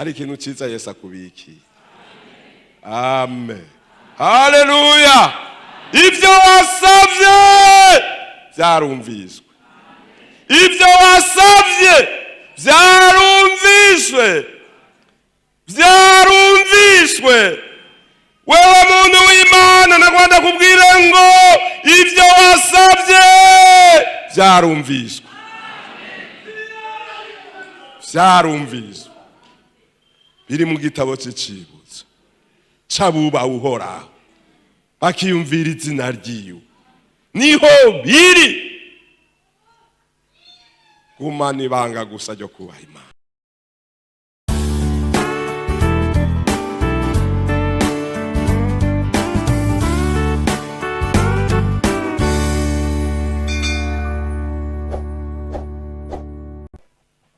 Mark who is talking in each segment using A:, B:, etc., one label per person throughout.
A: Hari ikintu cyiza Yesu akubikiye. Amen, haleluya. Ibyo wasabye byarumviswe, ibyo wasabye byarumviswe, byarumviswe. Wewe muntu w'Imana, nagwanda kubwire ngo ibyo wasabye byarumviswe, byarumviswe, biri mu gitabo cy'icibutso c'abubaha Uhoraho bakiyumvira izina ryiwe, niho biri. Gumana ibanga gusa ryo kubaha Imana.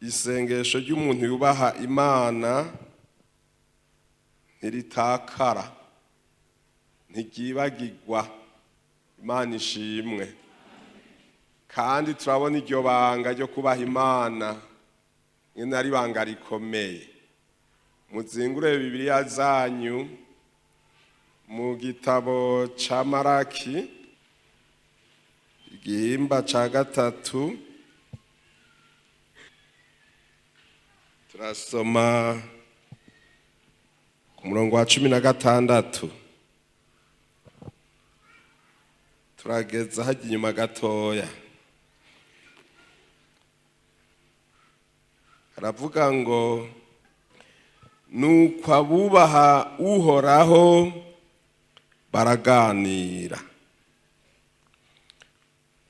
A: Isengesho ry'umuntu yubaha Imana ntiritakara, ntiryibagirwa. Imana ishimwe. Kandi turabona iryo banga ryo kubaha Imana nyine ari ibanga rikomeye. Muzingure Bibiliya zanyu mu gitabo ca Maraki, igihimba ca gatatu, turasoma ku murongo wa 16, turageza hajya inyuma gatoya. Haravuga ngo: "Nuko abubaha Uhoraho baraganira,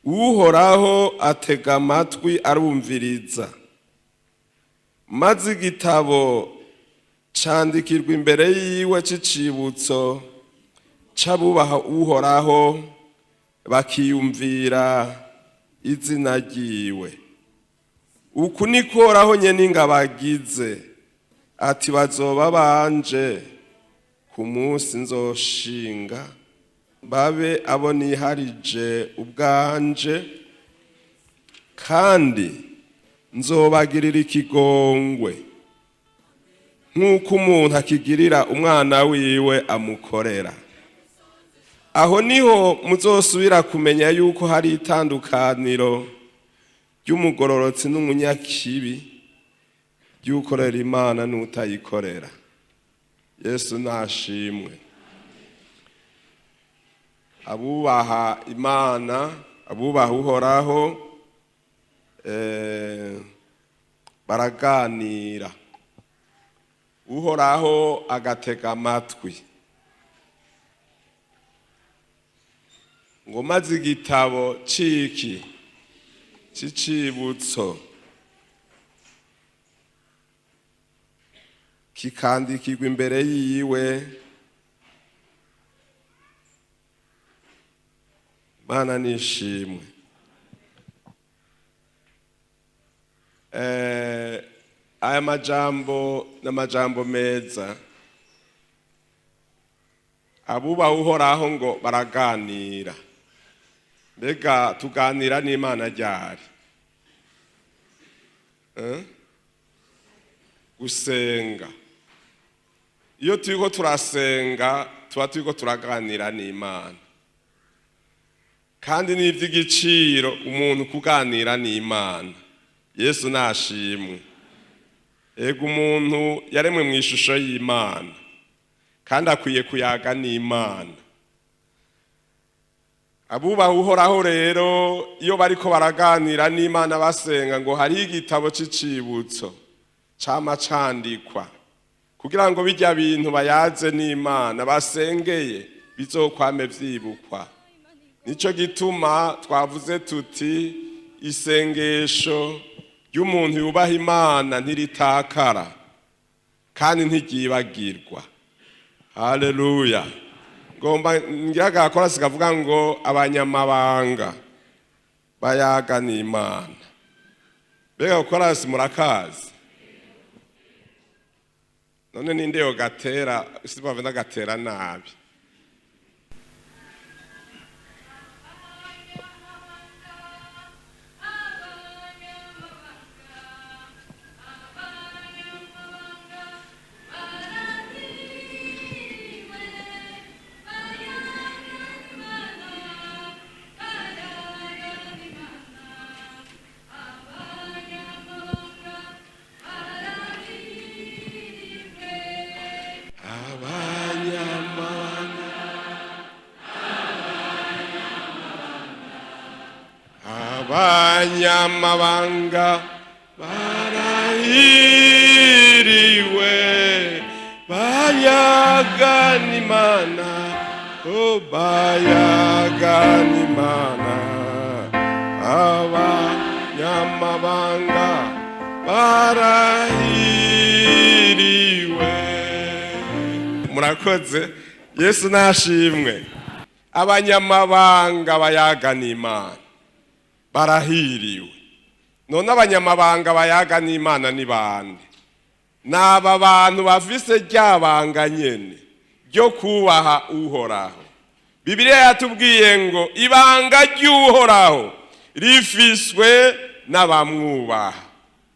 A: Uhoraho atega amatwi arumviriza, maze igitabo candikirwa imbere yiwe c'icibutso c'abubaha Uhoraho bakiyumvira izina ryiwe. Uku niko Uhoraho nyene ingabo agize ati: bazoba banje ku munsi nzoshinga, babe abo niharije ubwanje, kandi nzobagirira ikigongwe nk'uko umuntu akigirira umwana wiwe amukorera. Aho niho muzosubira kumenya yuko hari itandukaniro ry'umugororotsi n'umunyakibi, ry'ukorera Imana n'utayikorera." Yesu nashimwe. Abubaha Imana, abubaha Uhoraho, baraganira, Uhoraho agatega amatwi, ngo maze igitabo ciki c'icibutso kikandikirwa imbere yiwe. Mana nishimwe. Aya majambo n'amajambo meza. Abubaha Uhoraho ngo baraganira. Mbega tuganira n'Imana ryari? Gusenga. Iyo turiko turasenga tuba turiko turaganira n'Imana, kandi ni iby'igiciro umuntu kuganira n'Imana. Yesu nashimwe. Ego, umuntu yaremwe mu ishusho y'Imana kandi akwiye kuyaga n'Imana. Abubaha Uhoraho rero iyo bariko baraganira n'Imana basenga, ngo hariho igitabo c'icibutso cama candikwa kugira ngo bijya bintu bayaze n'Imana basengeye bizokwame vyibukwa. Nico gituma twavuze tuti isengesho ry'umuntu yubaha Imana ntiritakara kandi ntiryibagirwa. Haleluya. Ngomba ngira agakora sikavuga ngo abanyamabanga bayaga n'Imana. Mbega gukorasi murakazi? None ninde yo gatera sibave ndagatera nabi? Abanyamabanga barahiriwe, bayagana Imana, oh, bayagana Imana. Abanyamabanga barahiriwe. Murakoze. Yesu nashimwe. Abanyamabanga bayagana Imana barahiriwe. None abanyamabanga bayagana Imana ni bande? N'aba bantu bafise rya banga nyene ryo kubaha Uhoraho. Bibiliya yatubwiye ngo ibanga ry'Uhoraho rifiswe n'abamwubaha.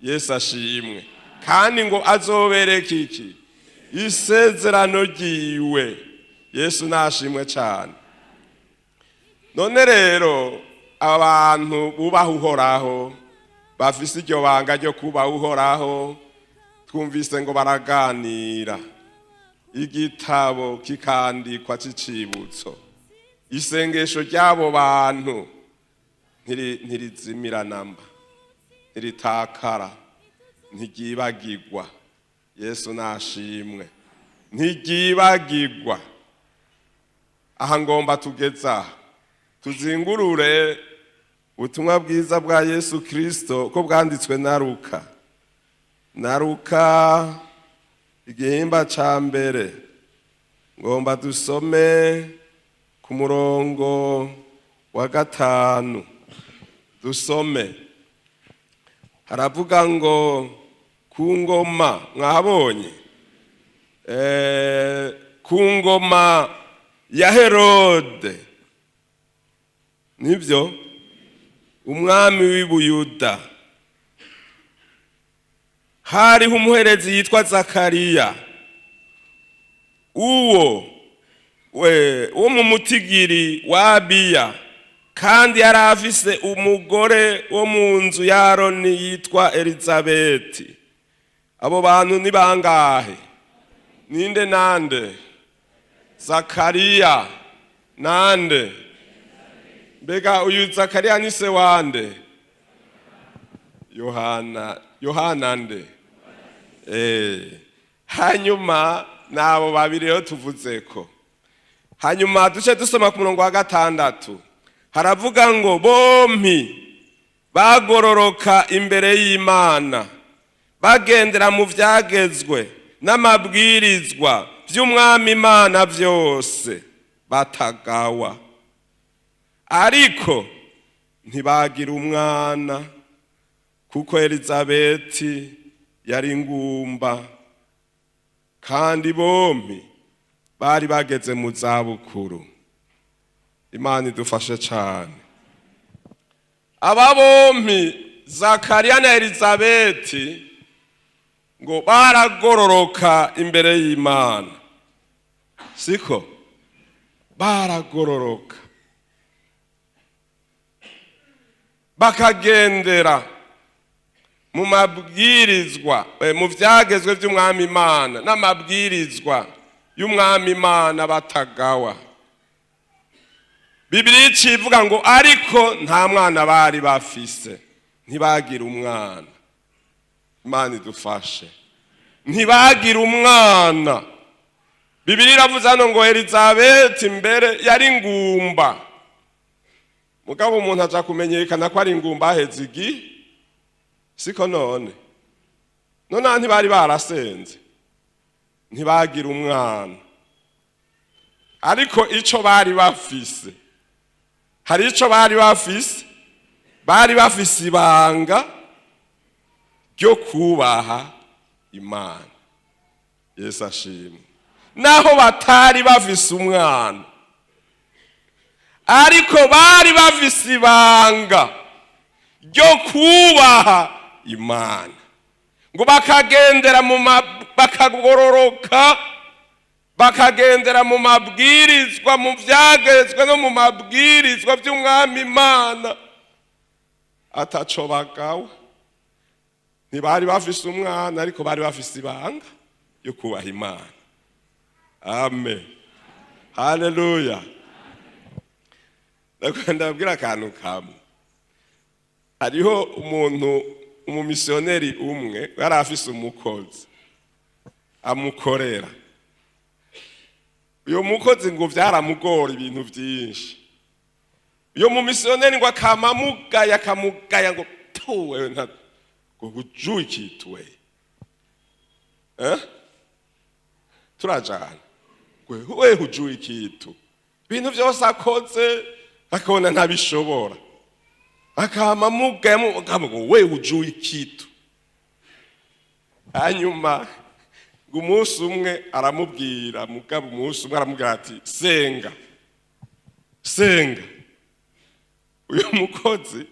A: Yesu ashimwe. Kandi ngo azobereka iki? Isezerano ryiwe. Yesu nashimwe cyane. None rero abantu bubaha Uhoraho, bafise iryo banga ryo kubaha Uhoraho, twumvise ngo baraganira, igitabo kikandikwa c'icibutso. Isengesho ry'abo bantu ntirizimira namba, ntiritakara, ntiryibagirwa. Yesu nashimwe. Ntiryibagirwa. Aha ngomba tugeza tuzingurure ubutumwa bwiza bwa Yesu Kristo ko bwanditswe na Luka. Na Luka igihimba ca mbere, ngomba dusome ku murongo wa 5. Dusome. Haravuga ngo ku ngoma, mwabonye, ku ngoma ya Herode, nibyo, umwami w'i Buyuda, hariho umuherezi yitwa Zakariya, uwo wo mu mutigiri wa Abiya, kandi yari afise umugore wo mu nzu ya Aroni yitwa Elizabeti. Abo bantu ni bangahe? Ninde nande? Zakariya nande? Mbega uyu Zakariya ni se wande? Yohana. Yohana nde? Hanyuma nabo babiri rero tuvuzeko. Hanyuma duce dusoma ku murongo wa 6. Haravuga ngo bompi bagororoka imbere y'Imana, bagendera mu vyagezwe n'amabwirizwa vy'Umwami Imana vyose, batagawa. Ariko ntibagira umwana, kuko Elizabeti yari ingumba, kandi bompi bari bageze mu zabukuru. Imana idufashe cyane. Aba bompi, Zakariya na Elizabeti, ngo baragororoka imbere y'Imana. Siko? Baragororoka, bakagendera mu mabwirizwa, mu vyagezwe vy'Umwami Imana n'amabwirizwa y'Umwami Imana, batagawa. Bibiliya icivuga ngo ariko nta mwana bari bafise, ntibagira umwana. Imana idufashe. Ntibagira umwana. Bibiliya iravuze hano ngo Elizabeti mbere yari ingumba. Mugabo umuntu aja kumenyekana ko ari ingumba aheze igi, siko none? None ntibari barasenze, ntibagira umwana. Ariko ico bari bafise, hari ico bari bafise, bari bafise ibanga ryo kubaha Imana. Yesu ashimwe. Naho batari bafise umwana, ariko bari bafise ibanga ryo kubaha Imana, ngo bakagendera mu bakagororoka, bakagendera mu mabwirizwa, mu vyagezwe no mu mabwirizwa vy'Umwami Imana, ataco bagawe. Ntibari bafise umwana, ariko bari bafise ibanga yo kubaha Imana. Amen. Haleluya. Ndabwira akantu kamwe. Hariho umuntu, umumisiyoneri umwe, yari afise umukozi amukorera. Uyo mukozi ngo vyaramugora ibintu vyinshi. Uyo mumisiyoneri ngo akamamugaya, akamugaya ngo tuwe nta ngo hujui kitu we, eh? Turajana, we hujui kitu. Ibintu vyose akoze akabona ntabishobora, akamamugaya ngo we hujui kitu. Hanyuma ngo umunsi umwe aramubwira, mugabo umunsi umwe aramubwira ati: "Senga, senga." Uyu mukozi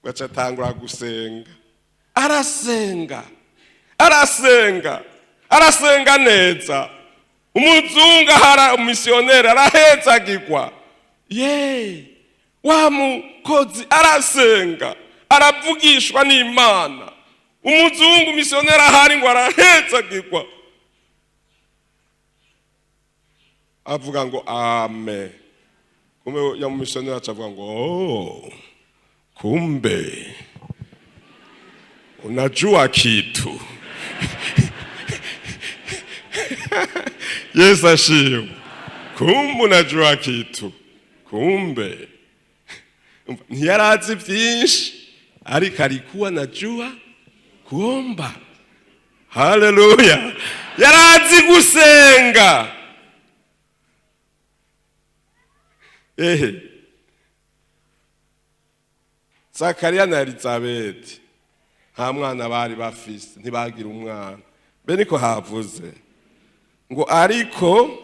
A: gaca atangura gusenga, arasenga, arasenga, arasenga neza. Umuzungu ahara, umisiyoneri arahezagirwa. Ye wa mukozi arasenga, aravugishwa n'Imana. Umuzungu misiyoneri ahari ngo arahezagirwa, avuga ngo amen. Kumbe ya misiyoneri acavuga ngo: "Oh, kumbe unajua kitu." Yesu ashimwe. Kumbe unajua kitu. Kumbe ntiyarazi byinshi, ariko alikuwa najua kuomba. Haleluya! Yarazi gusenga. Ehe, Zakariya na Elizabeti nta mwana bari bafise, ntibagira umwana. Be niko havuze ngo ariko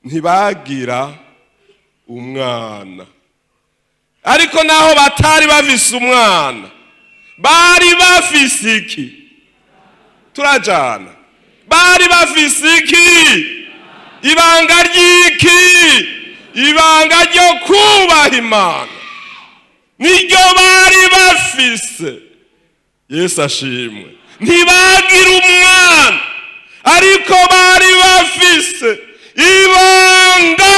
A: ntibagira umwana. Ariko naho batari bafise umwana, bari bafise iki? Turajana, bari bafise iki? Ibanga ry'iki? Ibanga ryo kubaha Imana niryo bari bafise. Yesu ashimwe. Ntibagira umwana, ariko bari bafise ibanga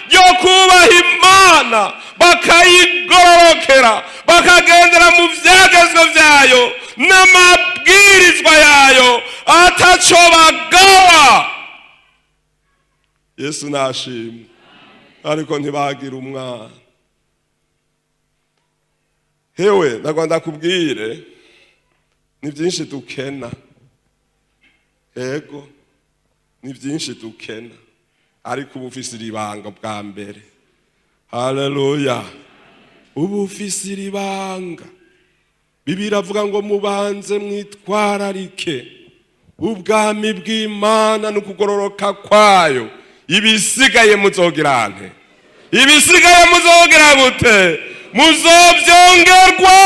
A: ryo kubaha Imana, bakayigororokera, bakagendera mu byagezwe byayo n'amabwirizwa yayo, ataco bagawa. Yesu nashimwe. Ariko ntibagira umwana. Hewe, ndagomba kubwire, ni byinshi dukena. Ego, ni byinshi dukena, ariko uba ufise iribanga bwa mbere. Haleluya! Uba ufise iribanga. Bibiliya avuga ngo mubanze mwitwararike ubwami bw'Imana n'ukugororoka kwayo, ibisigaye muzogira nte? Ibisigaye muzogira gute? Muzobyongerwa.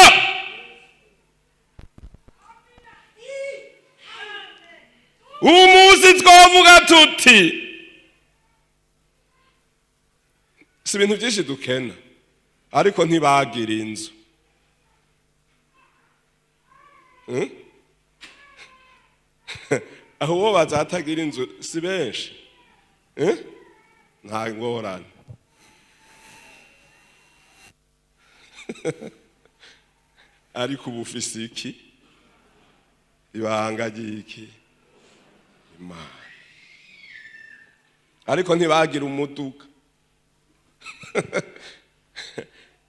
A: Ubu munsi twavuga tuti si ibintu byinshi dukena, ariko ntibagira inzu. Aho uwo bazatagira inzu si benshi, nta ngorane. Ariko ubu ufise iki? Ibanga ry'iki? Imana. Ariko ntibagira umuduga.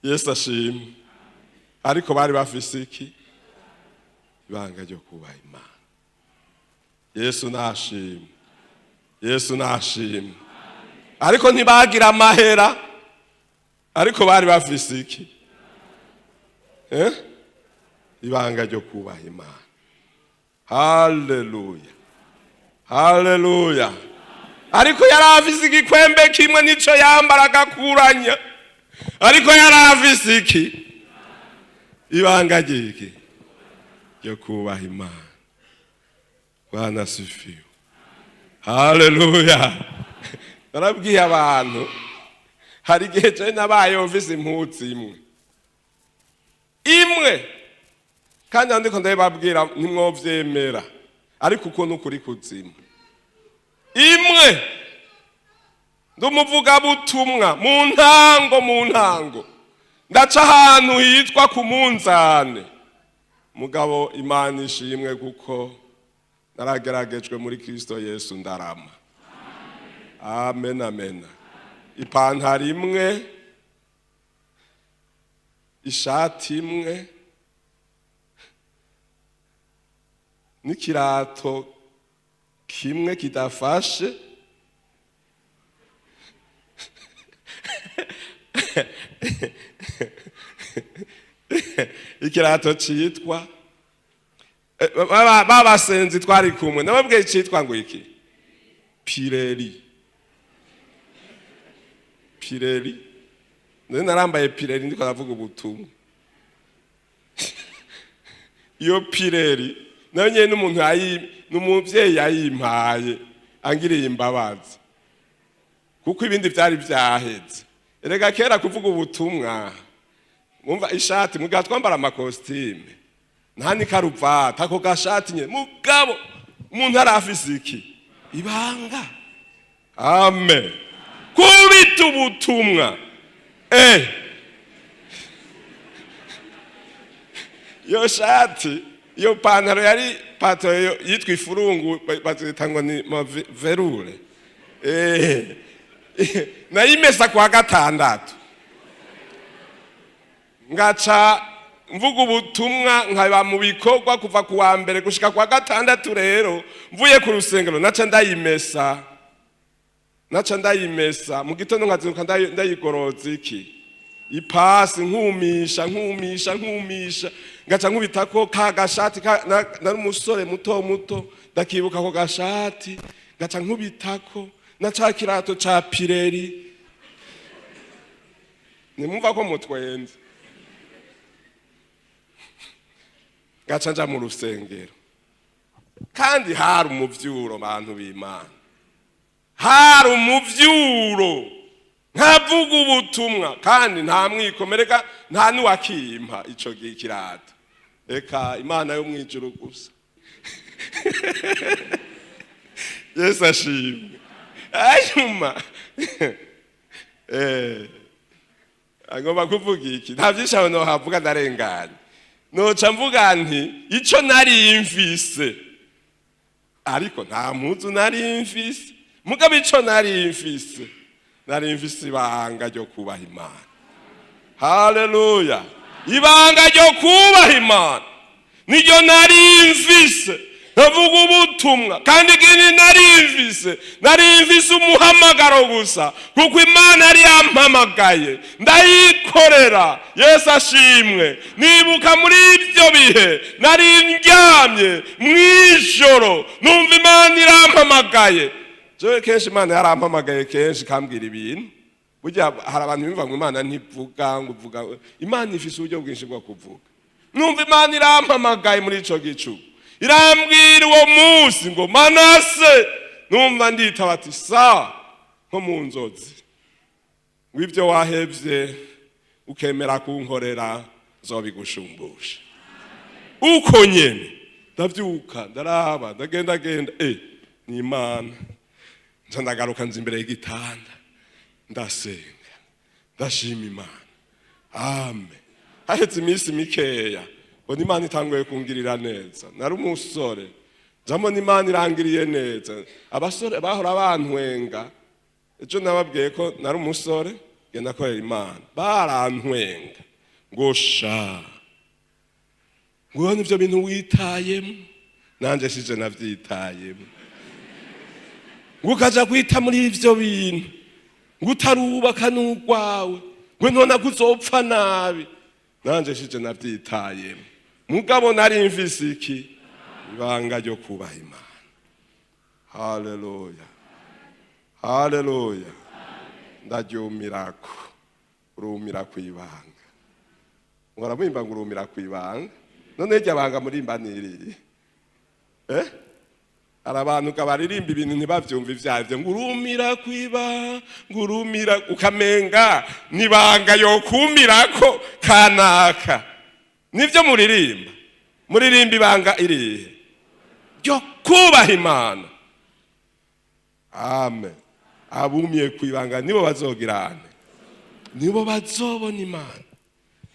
A: Yesu ashimwe. Ariko bari bafise iki? Ibanga ryo kubaha Imana. Yesu nashimwe. Yesu nashimwe. Ariko ntibagira amahera, ariko bari bafise iki? Ibanga ryo kubaha Imana. Haleluya, haleluya! Ariko yari afise igikwembe kimwe, nico yambara agakuranya. Ariko yari afise iki? Ibanga ry'iki? Ryo kubaha Imana. Bwana asifiwe. Haleluya! Narabwiye abantu, hari igihe je nabayeho mfise impuzu imwe imwe, kandi ndiko ndabibabwira ntimwovyemera, ariko uko nukuri kuzima. Imwe, ndumuvugabutumwa mu ntango, mu ntango. Ndaca ahantu hitwa ku munzane. Mugabo Imana ishimwe kuko narageragejwe muri Kristo Yesu ndarama. Amen, amen. Ipantaro imwe, ishati imwe, n'ikirato kimwe kidafashe. Ikirato citwa babasenzi twari kumwe nababwiye citwa ngo iki? Pireri. Pireri. Nari narambaye pireri ndiko ndavuga ubutumwa. Iyo pireri nayo nyene n'umuntu n'umuvyeyi yayimpaye angiriye imbabazi, kuko ibindi vyari vyaheze. Erega kera kuvuga ubutumwa mumva ishati mugabo twambara amakositime nta n'ikaruvati ako gashati nyene, mugabo umuntu arafise iki? Ibanga. Amen. Kubita ubutumwa iyo shati, iyo pantaro yari pantaro yitwa ifurungu, bazita ngo ni verure. Nayimesa kwa gatandatu, ngaca mvuga ubutumwa nkaba mu bikorwa kuva ku wa mbere gushika kwa gatandatu. Rero mvuye ku rusengero naca ndayimesa, naca ndayimesa mu gitondo nkazinduka ndayigoroza iki ipasi, nkumisha nkumisha nkumisha, ngaca nkubitako ka gashati nari umusore muto muto, ndakibuka ko gashati ngaca nkubitako na ca kirato ca pireri. Nimumva ko mutwenze. Ngaca nja mu rusengero, kandi hari umuvyuro, bantu b'Imana, hari umuvyuro, nkavuga ubutumwa kandi nta mwikomereka, nta nuwakimpa ico kirato. Eka Imana yo mwijuru gusa. Yesu ashimwe. Ayuma agomba kuvuga iki? Nta vyinshi aho nohavuga, ndarenganye. Noca mvuga nti ico nari mfise, ariko nta mpuzu nari mfise, mugabo ico nari mfise, nari mfise ibanga ryo kubaha Imana. Haleluya! Ibanga ryo kubaha Imana niryo nari mfise. Ndavuga ubutumwa kandi ikindi nari mfise, nari mfise umuhamagaro gusa, kuko Imana yari yampamagaye ndayikorera. Yesu ashimwe. Nibuka muri ibyo bihe nari ndyamye mw'ijoro, numva Imana irampamagaye. Jewe kenshi Imana yarampamagaye kenshi ikambwira ibintu. Burya hari abantu bumva ngo Imana ntivuga, ngo uvuga. Imana ifise uburyo bwinshi bwo kuvuga. Numva Imana irampamagaye muri ico gicuku, irambwira uwo munsi ngo Manase. Numva nditaba ati sa nko mu nzozi, ngo ibyo wahevye ukemera kunkorera nzobigushumbusha. Uko nyene ndavyuka, ndaraba, ndagendagenda, ni Imana. Nca ndagaruka nza imbere y'igitanda, ndasenga, ndashima Imana. Amen. Haheze iminsi mikeya mbona Imana itanguye kungirira neza. Nari umusore, nza mbona Imana irangiriye neza. Abasore bahora bantwenga, ejo nababwiye ko nari umusore ngenda korera Imana, barantwenga ngo sha, ngo nivyo bintu witayemo, nanje sije navyitayemo, ngo ukaja kwita muri ivyo bintu, ngo utarubaka n'urwawe, ngo none kuzopfa nabi. Nanje sije navyitayemo, mugabo nari mfise iki? Ibanga ryo kubaha Imana. Haleluya, haleluya. Ndaryumirako, urumira kwibanga. Ngora mwimba ngo urumira kwibanga. None iryo banga murimba niriye? Hari abantu baririmba ibintu ntibavyumve ivyavyo, ngo urumira kwiba, ngo urumira, ukamenga nibanga yokumirako kanaka. Nivyo muririmba, muririmba ibanga irihe? Ryo kubaha Imana. Amen. Abumiye kwibanga nibo bazogirane, nibo bazobona Imana.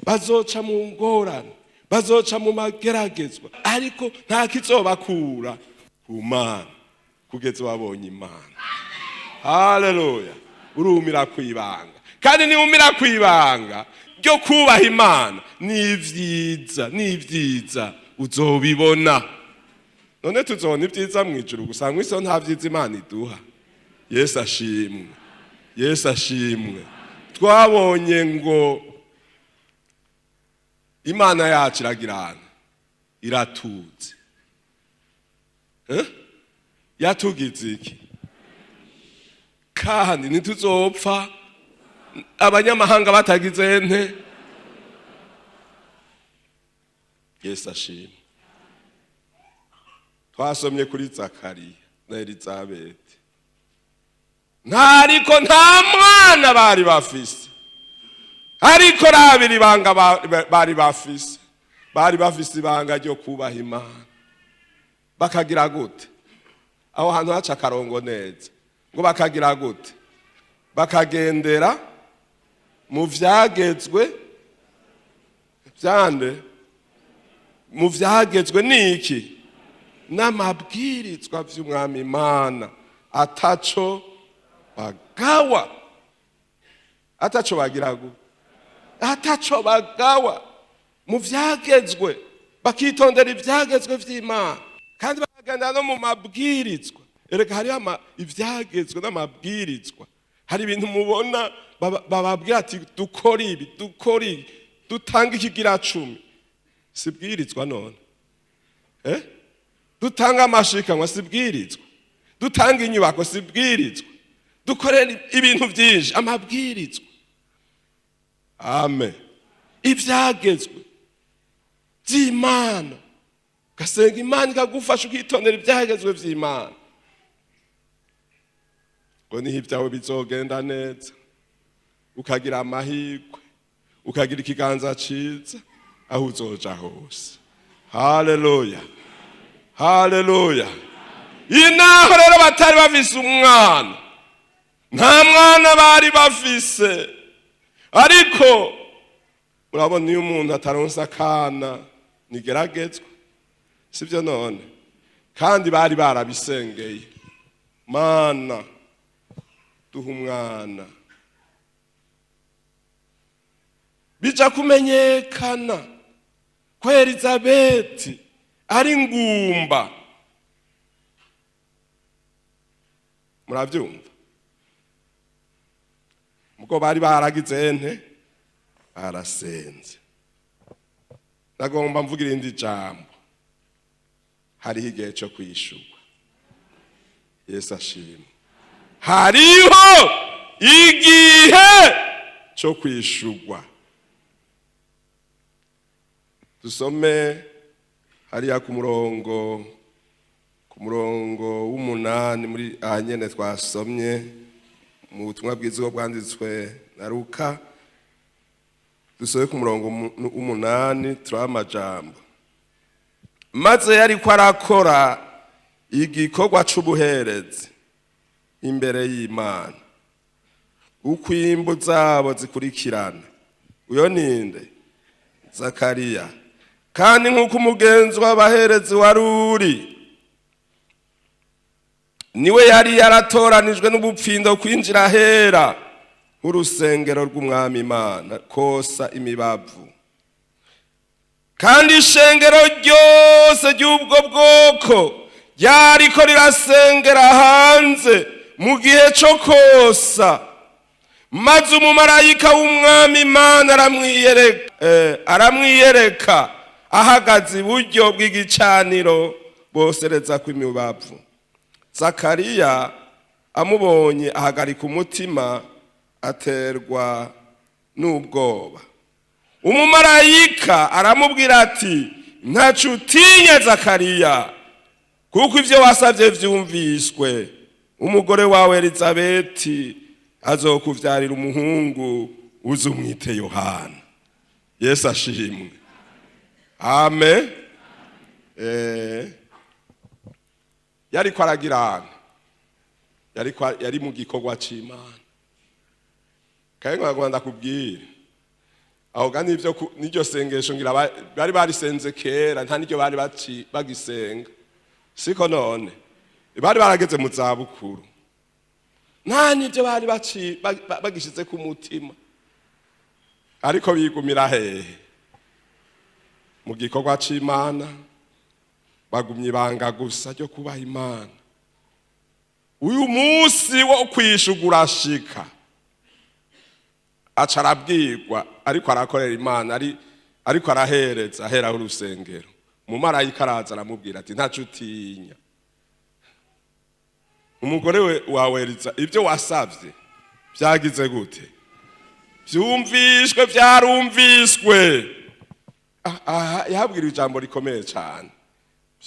A: Bazoca mu ngorane, bazoca mu mageragezwa, ariko nta kizobakura ku Mana kugeza wabonye Imana. Haleluya! Urumira kwibanga, kandi niwumira kwibanga ryo kubaha Imana, n'ivyiza n'ivyiza uzobibona. None tuzobona ibyiza mu ijuru gusa, mw'isi nta vyiza Imana iduha? Yesu ashimwe, Yesu ashimwe. Twabonye ngo Imana yacu iragirana, iratuzi. Yatugize iki? Kandi ntituzopfa abanyamahanga batagize nte. Yesu ashimwe. Twasomye kuri Zakariya na Elizabeti, ntariko nta mwana bari bafise, ariko rabira ibanga bari bafise. Bari bafise ibanga ryo kubaha Imana. Bakagira gute? Aho hantu haca akarongo neza, ngo bakagira gute? Bakagendera mu vyagezwe vyande, mu vyagezwe niki? N'amabwirizwa vy'Umwami Imana, ataco bagawa, ataco bagira gute? Ataco bagawa mu vyagezwe, bakitondera ivyagezwe vy'Imana, kandi bakagenda no mu mabwirizwa. Erega hariho ivyagezwe n'amabwirizwa. Hari ibintu mubona bababwira ati dukora ibi, dukora ibi, dutanga ikigira 10, sibwirizwa none? Dutanga amashikanwa, sibwirizwa? Dutanga inyubako, sibwirizwa? Dukorera ibintu byinshi, amabwirizwa. Amen. Ivyagezwe vy'Imana, ugasenga Imana ikagufasha, ukitondera ivyagezwe vy'Imana, ngo niho ibyawe bizogenda neza, ukagira amahirwe, ukagira ikiganza ciza aho uzoja hose. Haleluya, haleluya. Inaho rero batari bafise umwana, nta mwana bari bafise, ariko urabona iyo umuntu ataronse akana nigeragezwa, sibyo none? Kandi bari barabisengeye, Mana duha umwana. Bija kumenyekana ko Elizabeti ari ngumba. Muravyumva? Mugo bari baragize nte? Barasenze. Nagomba mvugira irindi jambo, hariho igihe cyo kwishurwa. Yesu ashimwe. Hariho igihe cyo kwishurwa. Dusome hariya ku murongo 8 muri ahanyene twasomye mu butumwa bwiza bwanditswe na Luka. Dusome ku murongo 8, turabe amajambo. Maze yariko arakora igikorwa c'ubuherezi imbere y'Imana, uko imbu zabo zikurikirana. Uyo ninde? Zakariya. Kandi nk'uko umugenzi w'abaherezi wari uri, niwe yari yaratoranijwe n'ubupfindo kwinjira ahera nk'urusengero rw'Umwami Imana kosa imibavu. Kandi ishengero ryose ry'ubwo bwoko ryariko rirasengera hanze mu gihe cyo kosa. Maze umumarayika w'Umwami Imana aramwiyereka ahagaze iburyo bw'igicaniro bosereza kw'imibavu. Zakariya amubonye ahagarika umutima, aterwa n'ubwoba. Umumarayika aramubwira ati ntaco utinya Zakariya, kuko ivyo wasavye vyumviswe. Umugore wawe Elizabeti azokuvyarira umuhungu, uzumwite Yohana. Yesu ashimwe. Amen. Yariko aragirana, yari mu gikorwa c'Imana. Kandi nkagomba ndakubwira, Aho ga nivyo n'iryo sengesho ngira bari barisenze kera, nta n'iryo bari bagisenga, siko none bari barageze mu zabukuru, nta n'ibyo bari bagishize ku mutima, ariko bigumira hehe mu gikorwa c'Imana, bagumye ibanga gusa ryo kubaha Imana. Uyu munsi wo kwishugura ashika, aca arabwirwa, ariko arakorera Imana, ariko arahereza aheraho urusengero. Umumarayika araza aramubwira ati ntaco utinya, umugore we wawe Eliza, ibyo wasavye byagize gute? Vyumvishwe, vyarumviswe. Aha yahabwira ijambo rikomeye cyane,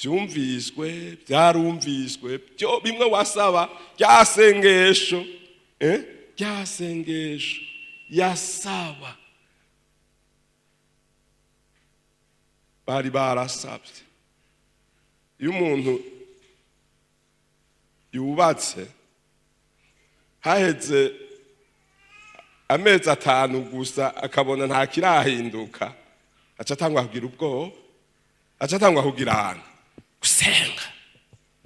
A: vyumviswe, byarumviswe, byo bimwe wasaba, ryasengesho, ryasengesho yasaba, bari barasabye. Iyo umuntu yubatse haheze amezi 5 gusa akabona nta kirahinduka, aca atangwa kugira ubwoba, aca atangwa kugira ahantu gusenga.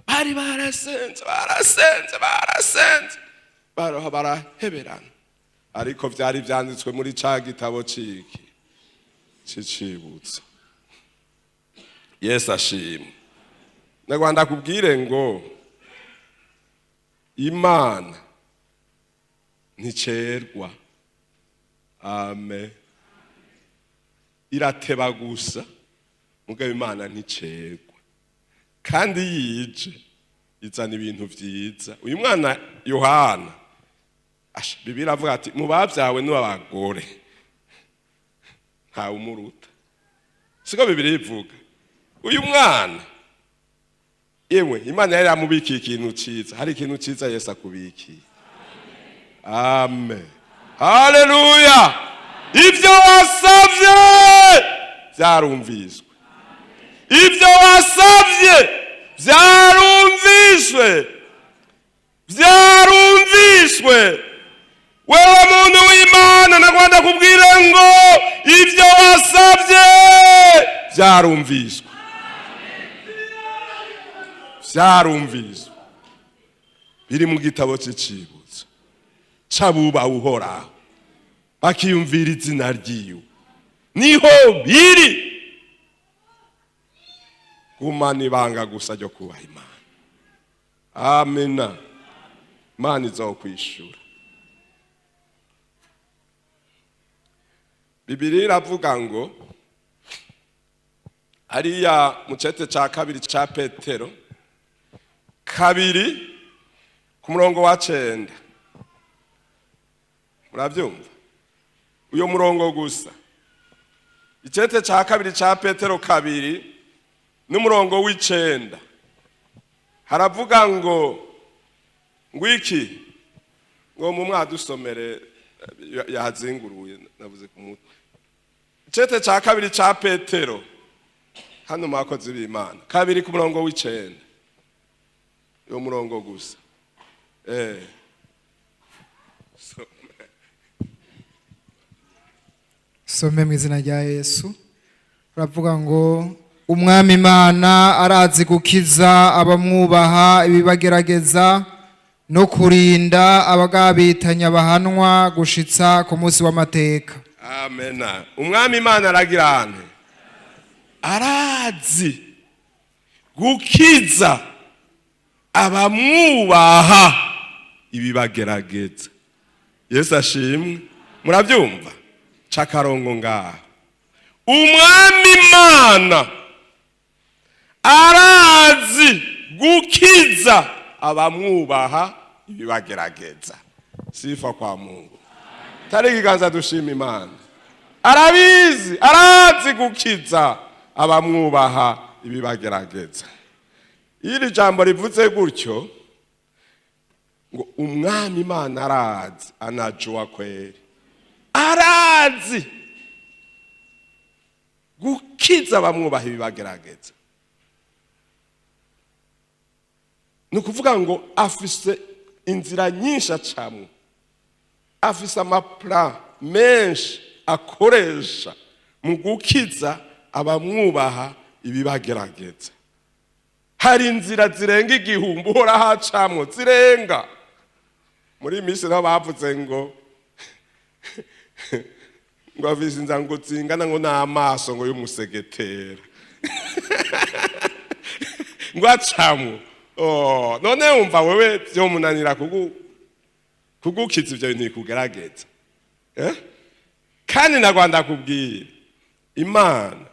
A: Bari barasenze, barasenze, barasenze, baroha baraheberana, ariko vyari vyanditswe muri ca gitabo ciki cicibutso. Yesu ashimwe. Ndagwanda kubwire ngo Imana nticerwa. Amen. Irateba gusa, mugabo Imana nticerwa, kandi yije izana ibintu vyiza. Uyu mwana Yohana, Bibiliya iravuga ati mu bavyawe n'abagore ntawe umuruta, siko Bibiliya ivuga. Uyu mwana yewe Imana yari yamubikiye ikintu ciza. Hari ikintu ciza Yesu akubikiye. Amen. Haleluya. Ibyo wasavye byarumviswe, ibyo wasavye byarumviswe, byarumviswe. Wewe muntu w'Imana, nagwanda kubwira ngo ibyo wasavye byarumviswe, byarumviswe, biri mu gitabo c'icibutso c'abubaha Uhoraho, bakiyumvira izina ryiwe, niho biri. Gumana ibanga gusa ryo kubaha Imana. Amena. Imana izokwishura. Bibiliya iravuga ngo hariya mu cete ca 2 ca Petero 2 ku murongo wa 9, muravyumva uyo murongo gusa. Icete ca 2 ca Petero 2 n'umurongo w'9 haravuga ngo ngwiki, ngo mu mwadusomere yahazinguruye navuze ku mutwe. Icete ca 2 ca Petero, hano mwakozi b'Imana, 2 ku murongo w'9, uyo murongo gusa.
B: Some mu izina rya Yesu. Uravuga ngo Umwami Imana arazi gukiza abamwubaha ibibagerageza no kurinda abagabitanya bahanwa gushitsa ku munsi w'amateka.
A: Amena. Umwami Imana aragira ane? Arazi gukiza abamwubaha ibibagerageza. Yesu ashimwe. Murabyumva? Cakarongo ngaho. Umwami Imana arazi gukiza abamwubaha ibibagerageza. Sifa kwa Mungu. Tari ikiganza dushima Imana. Arabizi, arazi gukiza abamwubaha ibibagerageza. Iri jambo rivuze gutyo ngo Umwami Imana arazi, anajua kweli. Arazi gukiza abamwubaha ibibagerageza. Ni ukuvuga ngo afise inzira nyinshi acamwo, afise amaplan menshi akoresha mu gukiza abamwubaha ibibagerageza. Hari inzira zirenga igihumbi uhora hacamwo, zirenga. Muri iyi minsi naho bavuze ngo ngo afise inzira ngo zingana ngo n'amaso ngo y'umusegetera ngo acamwo. Oh, none wumva wewe vyomunanira kugukiza ivyo bintu bikugerageza? Eh? Kandi na Rwanda kubwira Imana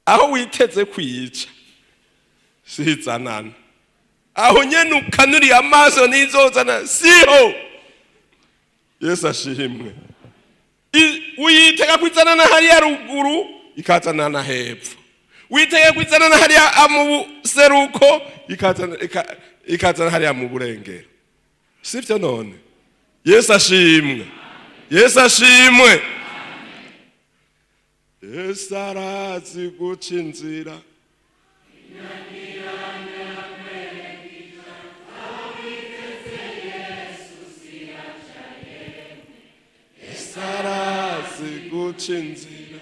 A: aho witeze kwica sizanana, aho nyene ukanuriye amaso nizozana siho. Yesu ashimwe. Uyitega kwizana na hariya ruguru ikazana na hepfo, witega kwizana na hariya mu buseruko ikazana hariya mu burengero, sivyo none? Yesu ashimwe, Yesu ashimwe. Yesu arazi guca inzira. Yesu arazi guca inzira.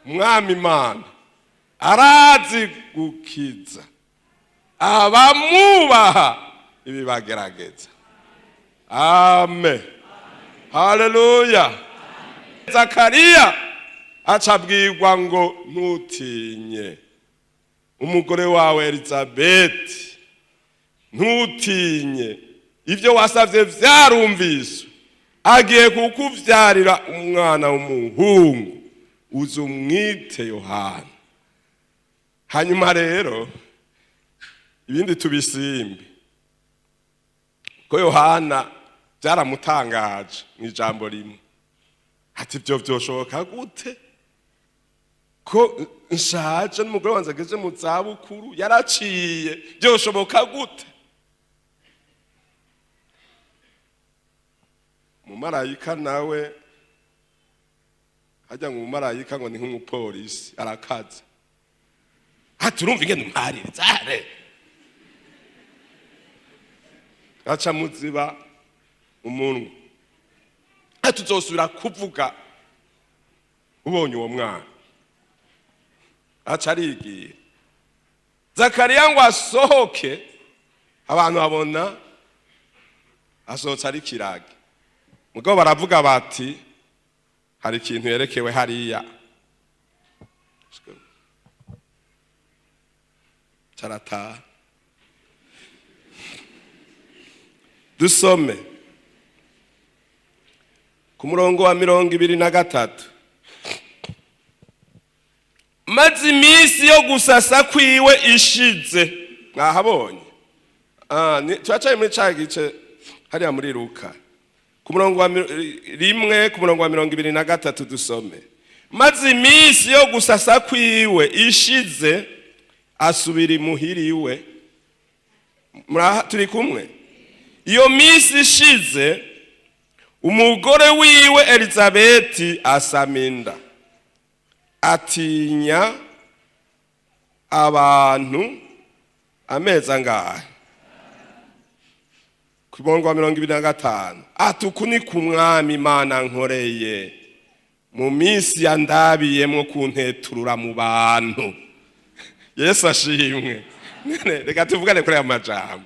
A: Mwami Imana arazi gukiza abamubaha ibibagerageza. Amen. Haleluya. Zakariya acabwirwa ngo ntutinye umugore wawe Elizabeth, ntutinye, ibyo wasavye vyarumviswe, agiye kukuvyarira umwana w'umuhungu, uzumwite Yohana. Hanyuma rero ibindi tubisimbe ko Yohana byaramutangaje mu ijambo rimwe, ati ibyo byoshoboka gute ko nshaje n'umugore wanjye ageze mu zabukuru yaraciye, byoshoboka gute? Umumarayika nawe hajya ngo umumarayika ngo ni nk'umupolisi arakaze, ati urumva ingene umparire aca muziba umunwa, ati uzosubira kuvuga ubonye uwo mwana. Aca arigiye. Zakariya ngo asohoke, abantu babona asohotse ari kirage, mugabo baravuga bati hari ikintu yerekewe hariya. Carataha. Dusome ku murongo wa 23. Maze iminsi yo gusasa kwiwe ishize. Mwahabonye? Turacaye muri ca gice hariya muri Luka ku murongo wa 1 ku murongo wa 23 dusome. Maze iminsi yo gusasa kwiwe ishize asubira imuhira iwe. Turi kumwe? Iyo minsi ishize umugore wiwe Elizabeti asama inda, atinya abantu amezi angahe? Ku murongo wa 25, ati uku ni ku Mwami Imana nkoreye mu minsi yandabiyemwo kunteturura mu bantu. Yesu ashimwe. Reka tuvugane kuri aya majambo.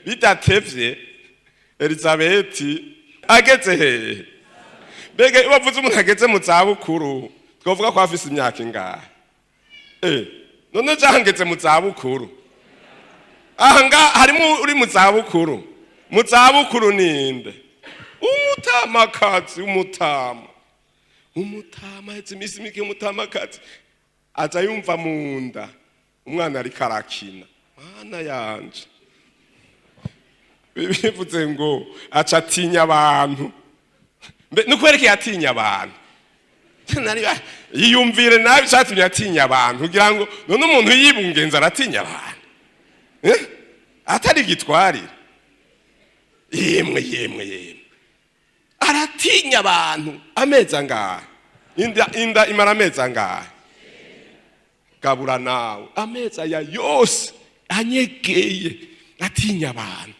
A: Bidatevye Elizabeti ageze hehe? Mbega iyo bavuze umuntu ageze mu zabukuru twovuga ko afise imyaka ingahe? None jangeze mu zabukuru, aha nga harimo uri mu zabukuru. Mu zabukuru ninde? Umutamakazi. Umutama, umutama ahetse iminsi mike. Umutamakazi aza yumva mu nda umwana ariko arakina. Mana yanje, bivuze ngo aca atinya abantu. Nukubereka yatinya abantu, yiyumvire nabi cyatumye atinya abantu, kugira ngo none umuntu yibungenza aratinya abantu atari gitwarira. Yemwe yemwe yemwe, aratinya abantu amezi angahe? Inda imara amezi angahe? Gabura nawe amezi aya yose anyegeye atinya abantu.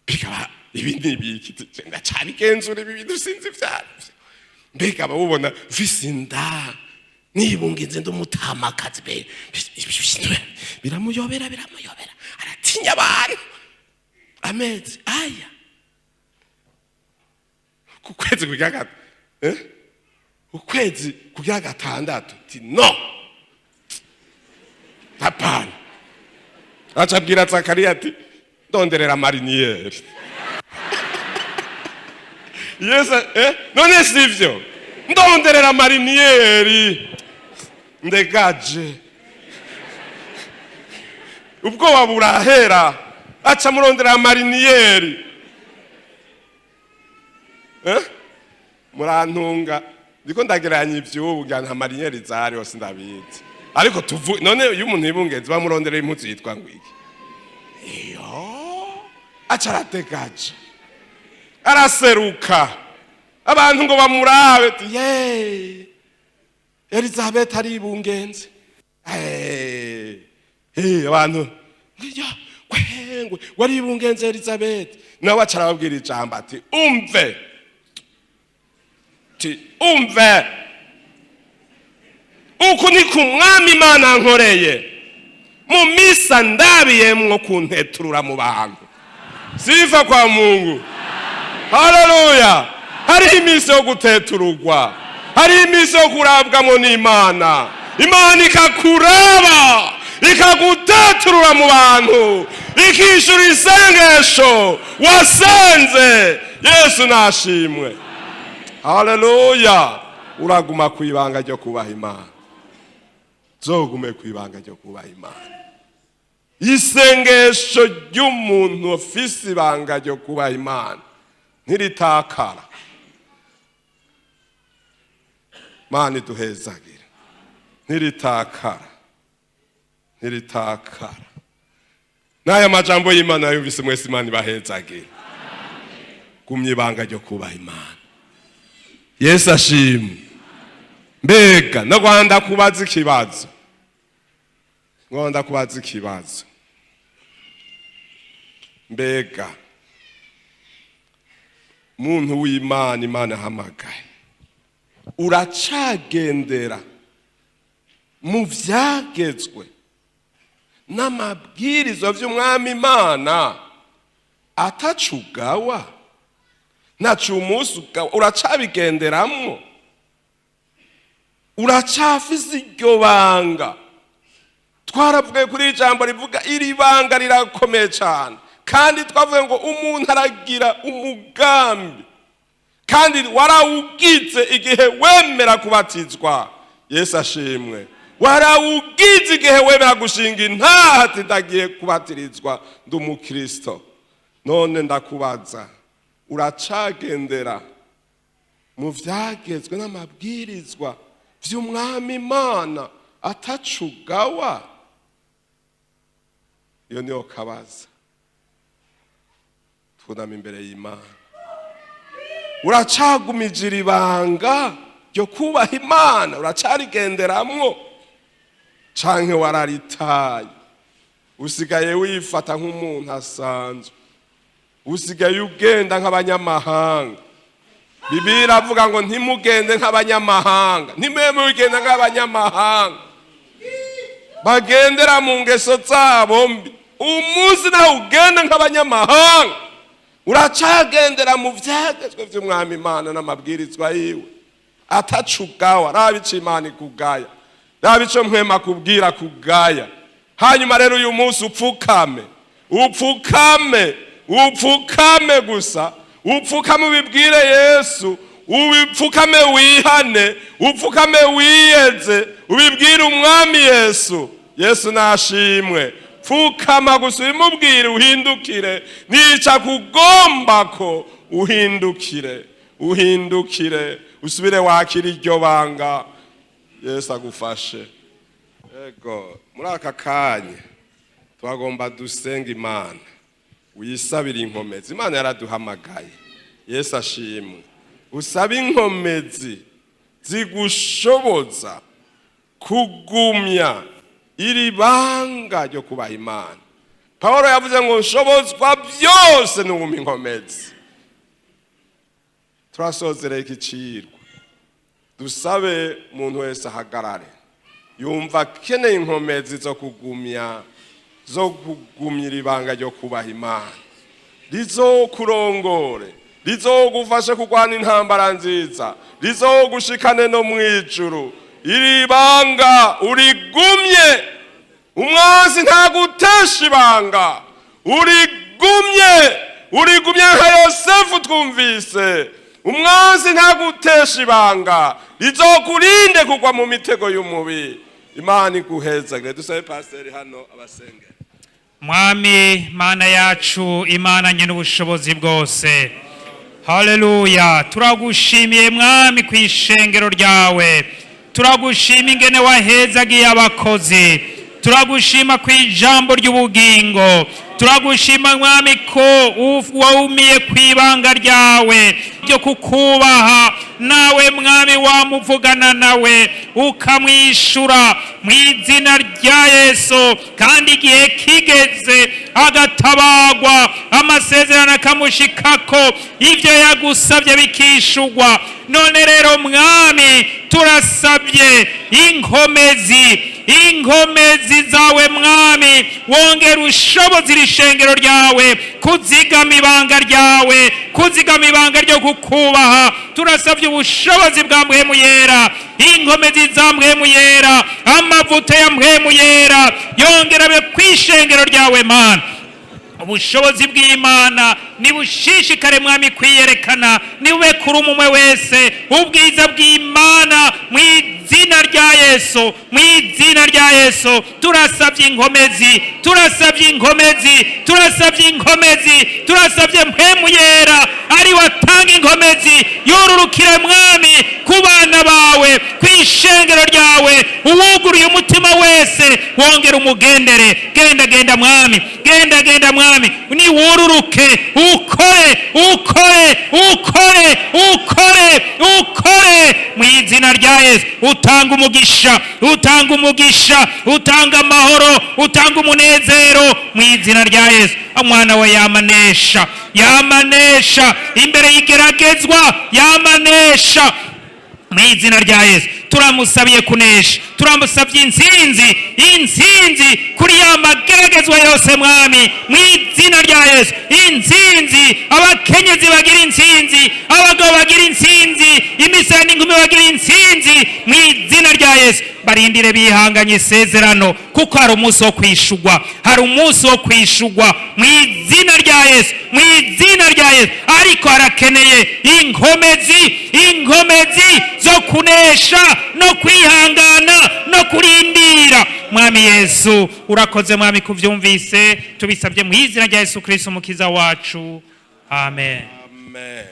A: Bikaba ibi ni ibiki? Ndacabigenzura ibi bintu, sinzi ivyarivyo. Mbega bawubona mfise inda, nibunginze, ndi umutamakazi, be biramuyobera, biramuyobera, aratinya abantu. Amezi aya, ku kwezi kugira ukwezi kugira gatandatu, ti no, hapana. Aca abwira Zakariya ati: "Ndonderera marinière." Yesu, none sivyo? Ndonderera marinière, ndegaje. Ubwoba burahera, aca murondera marinière. Murantunga, ndiko ndagereranya ivy'ubu, ngira nta marinière zari hose, ndabizi. Ariko tuvu none iyo umuntu yibungenze bamuronderera impuzu yitwa ngo iki? Iyo aca aradegaje, araseruka, abantu ngo bamurabe, ati: "Ye, Elizabeth aribungenze." Abantu ya kwengwe, waribungenze Elizabeth. Nawe aca arababwira ijambo ati: "Umve," ati: "umve, uku ni ku Mwami Imana nkoreye mu misa, ndabiyemwo kunteturura mu bantu." Sifa kwa Mungu, haleluya! Hariho iminsi yo gutetururwa, hariho iminsi yo kurabwamo n'Imana. Imana ikakuraba, ikaguteturura mu bantu, ikishyura isengesho wasenze. Yesu nashimwe, haleluya! Uraguma ku ibanga ryo kubaha Imana, zogume ku ibanga ryo kubaha Imana. Isengesho ry'umuntu ufise ibanga ryo kubaha Imana ntiritakara. Mana iduhezagire. Ntiritakara, ntiritakara. N'aya majambo y'Imana yumvise mwese, Imana ibahezagire. Gumya ibanga ryo kubaha Imana. Yesu ashimwe. Mbega no Rwanda, kubaza ikibazo, Rwanda, kubaza ikibazo: mbega muntu w'Imana, Imana ahamagaye, uracagendera mu vyagezwe n'amabwirizwa vy'Umwami Imana atacugawa, ntacu umunsi ugawa? Uracabigenderamwo? Uracafise iryo banga? Twaravuye kuri iri jambo rivuga iri banga rirakomeye cyane, kandi twavuye ngo umuntu aragira umugambi, kandi warawugize igihe wemera kubatizwa. Yesu ashimwe. Warawugize igihe wemera gushinga intaha ati: "Ndagiye kubatirizwa, ndi umukristo." None ndakubaza, uracagendera mu vyagezwe n'amabwirizwa vy'Umwami Imana atacugawa? Iyo niyo kabaza. Twunama imbere y'Imana. Uracagumije ibanga ryo kubaha Imana? Uracarigenderamwo, canke wararitaye, usigaye wifata nk'umuntu asanzwe, usigaye ugenda nk'abanyamahanga? Bibiliya iravuga ngo ntimugende nk'abanyamahanga, ntimwe mugenda nk'abanyamahanga bagendera mu ngeso zabo mbi. Umunsi nawe ugenda nk'abanyamahanga. Uracagendera mu vyagezwe vy'Umwami Imana n'amabwirizwa yiwe atacugawa? Raba ico Imana ikugaya, raba ico mpwema kubwira kugaya. Hanyuma rero uyu munsi upfukame, upfukame, upfukame gusa, upfukame, ubibwire Yesu, ubipfukame, wihane, upfukame, wiyeze, ubibwire Umwami Yesu. Yesu nashimwe. Pfukama gusa, ubimubwire, uhindukire. Nica kugomba ko uhindukire, uhindukire, usubire wakira iryo banga. Yesu agufashe. Ego, muri aka kanya twagomba dusenga Imana, wisabire inkomezi. Imana yaraduhamagaye. Yesu ashimwe. Usabe inkomezi zigushoboza kugumya iri banga ryo kubaha Imana. Pawulo yavuze ngo nshobozwa byose n'uwumpa inkomezi. Turasozereye ikicirwa, dusabe umuntu wese ahagarare yumva akeneye inkomezi zo kugumya, zo kugumya ibanga ryo kubaha Imana, rizokurongore, rizogufashe kurwana intambara nziza, rizogushikane no mu ijuru. Iri banga urigumye, umwansi ntagutesha ibanga, urigumye, urigumye nka Yosefu twumvise. Umwansi ntagutesha ibanga, rizokurinde kugwa mu mitego y'umubi. Imana iguhezagire. Dusabe pasiteri hano abasengera.
C: Mwami Mana yacu, Imana nyene ubushobozi bwose, haleluya, turagushimiye Mwami ku ishengero ryawe. Turagushima ingene wahezagiye abakozi, turagushima ku ijambo ry'ubugingo. Turagushima Mwami ko wawumiye ku ibanga ryawe ryo kukubaha, nawe Mwami wamuvugana nawe ukamwishura mu izina rya Yesu, kandi igihe kigeze agatabagwa, amasezerano akamushikako, ibyo yagusabye bikishugwa. None rero Mwami, turasabye inkomezi, inkomezi zawe Mwami, wongera ushoboza iri shengero ryawe kuzigama ibanga ryawe, kuzigama ibanga ryo kukubaha. Turasabye ubushobozi bwa Mpwemu Yera, inkomezi za Mpwemu Yera, amavuta ya Mpwemu Yera yongera abe kw'ishengero ryawe Mana. Ubushobozi bw'Imana nibushishikare Mwami kwiyerekana, niwe kuri umwe wese ubwiza bw'Imana mu izina rya Yesu, mu izina rya Yesu. Turasabye inkomezi, turasabye inkomezi, turasabye inkomezi, turasabye Mpwemu Yera ari watanga inkomezi, yorurukire Mwami ku bana bawe, ku ishengero ryawe. Uwuguruye umutima wese wongera umugendere. Genda, genda Mwami, genda, genda Mwami, niwururuke, ukore, ukore, ukore, ukore, ukore mu izina rya Yesu. Utanga umugisha, utanga umugisha, utanga amahoro, utanga umunezero mu izina rya Yesu. Umwana we yamanesha, yamanesha imbere y'igeragezwa, yamanesha mu izina rya Yesu. Turamusabiye kunesha, turamusabye intsinzi, intsinzi kuri ya mageragezwa yose Mwami, mu izina rya Yesu. Intsinzi, abakenyezi bagira intsinzi, abagabo bagira intsinzi, imisore n'inkumi bagira intsinzi mu izina rya Yesu. Barindire bihanganye isezerano, kuko hari umunsi wo kwishugwa, hari umunsi wo kwishugwa mu izina rya Yesu, mu izina rya Yesu. Ariko harakeneye inkomezi, inkomezi zo kunesha no kwihangana no kurindira. Mwami Yesu, urakoze Mwami kuvyumvise. Tubisabye mu izina rya Yesu Kristo umukiza wacu, amen.
A: Amen.